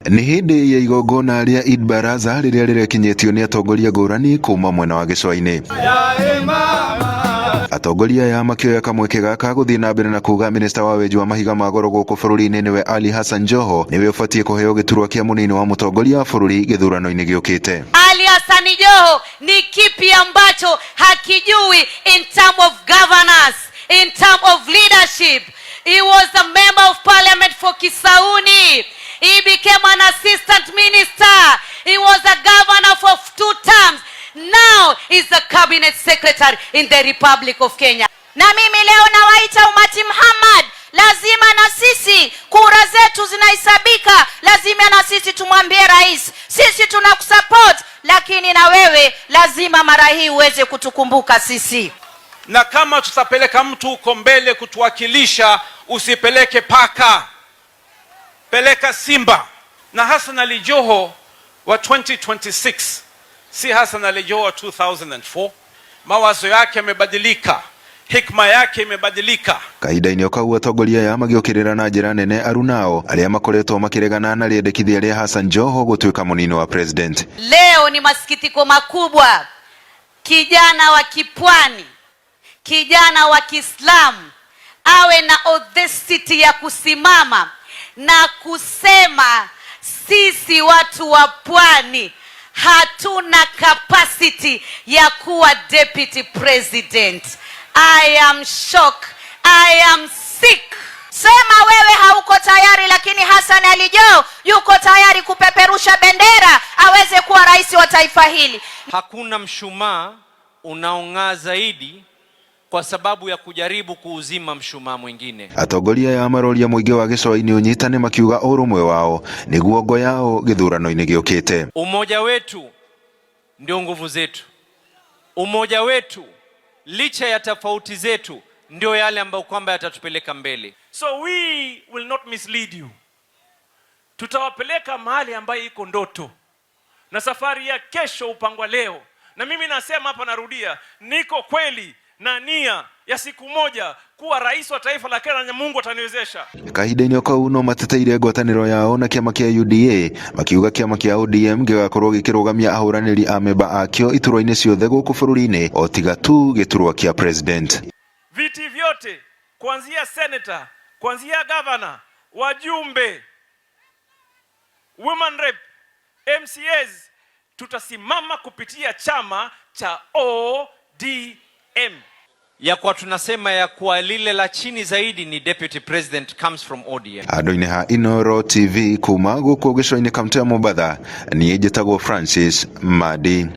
Nĩ hĩndĩ ya igongona rĩa Eid Baraza rĩrĩa rĩrekinyĩtio nĩ atongoria ngũrani kuma mwena wa gĩcũa-inĩ. Atongoria aya makĩoya kamweke gaka gũthiĩ na mbere na kuga minista wa wenji wa mahiga ma goro gũkũ bũrũri-inĩ nĩwe Ali Hassan Joho nĩwe ũbatiĩ kũheo gĩturwa kĩa mũnini wa mũtongoria wa bũrũri gĩthurano-inĩ gĩũkĩte. Ali Hassan Joho ni kipi ambacho hakijui in term of governance, in term of leadership? He was a member of parliament for Kisauni. He became an assistant minister. He was a governor for two terms. Now he's the cabinet secretary in the Republic of Kenya. Na mimi leo nawaita umati Muhammad, lazima na sisi kura zetu zinahesabika, lazima na sisi tumwambie rais, sisi tunakusupport, lakini na wewe lazima mara hii uweze kutukumbuka sisi. Na kama tutapeleka mtu huko mbele kutuwakilisha, usipeleke paka, peleka simba. Na Hassan Ali Joho wa 2026 si Hassan Ali Joho wa 2004. Mawazo yake yamebadilika, hikma yake imebadilika. Kahinda-inĩ o kau, atongoria aya magĩũkĩrĩra na njĩra nene arunao arĩa makoretwo makĩregana na rĩendekithia rĩa Hassan Joho gũtuĩka mũnini wa president. Leo ni masikitiko makubwa, kijana wa kipwani, kijana wa Kiislamu awe na audacity ya kusimama na kusema sisi watu wa pwani hatuna capacity ya kuwa deputy president. I am shocked. I am sick. Sema wewe hauko tayari, lakini Hassan Ali Joho yuko tayari kupeperusha bendera aweze kuwa rais wa taifa hili. Hakuna mshumaa unaong'aa zaidi kwa sababu ya kujaribu kuuzima mshumaa mwingine. Atongoria aya maroria mũingĩ wa gĩcũa-inĩ ũnyitane, makiuga ũrũmwe wao nĩguo ngo yao gĩthurano-inĩ gĩũkĩte. Umoja wetu ndio nguvu zetu. Umoja wetu licha ya tofauti zetu ndio yale ambayo kwamba yatatupeleka mbele. So we will not mislead you. Tutawapeleka mahali ambayo iko ndoto, na safari ya kesho upangwa leo. Na mimi nasema hapa, narudia, niko kweli na nia ya siku moja kuwa rais wa taifa la Kenya na Mungu ataniwezesha. Kahinda-inĩ o kau no mateteire ngwatanĩro yao na kĩama kĩa UDA, makiuga kĩama kĩa ODM gĩgakorwo gĩkĩrũgamia ahũranĩri a memba akĩo iturwa-inĩ ciothe gũkũ bũrũri-inĩ o tiga tu gĩturwa kĩa president. Viti vyote kuanzia senator, kuanzia governor, wajumbe, women rep, MCAs, tutasimama kupitia chama cha ODM. Ya kwa tunasema ya kuwa lile la chini zaidi ni deputy president comes from ODM. Handũ-inĩ ha Inooro TV kuma gũkũ gĩcũa-inĩ kaũntĩ ya Mombatha, niĩ njĩtagwo Francis Madi.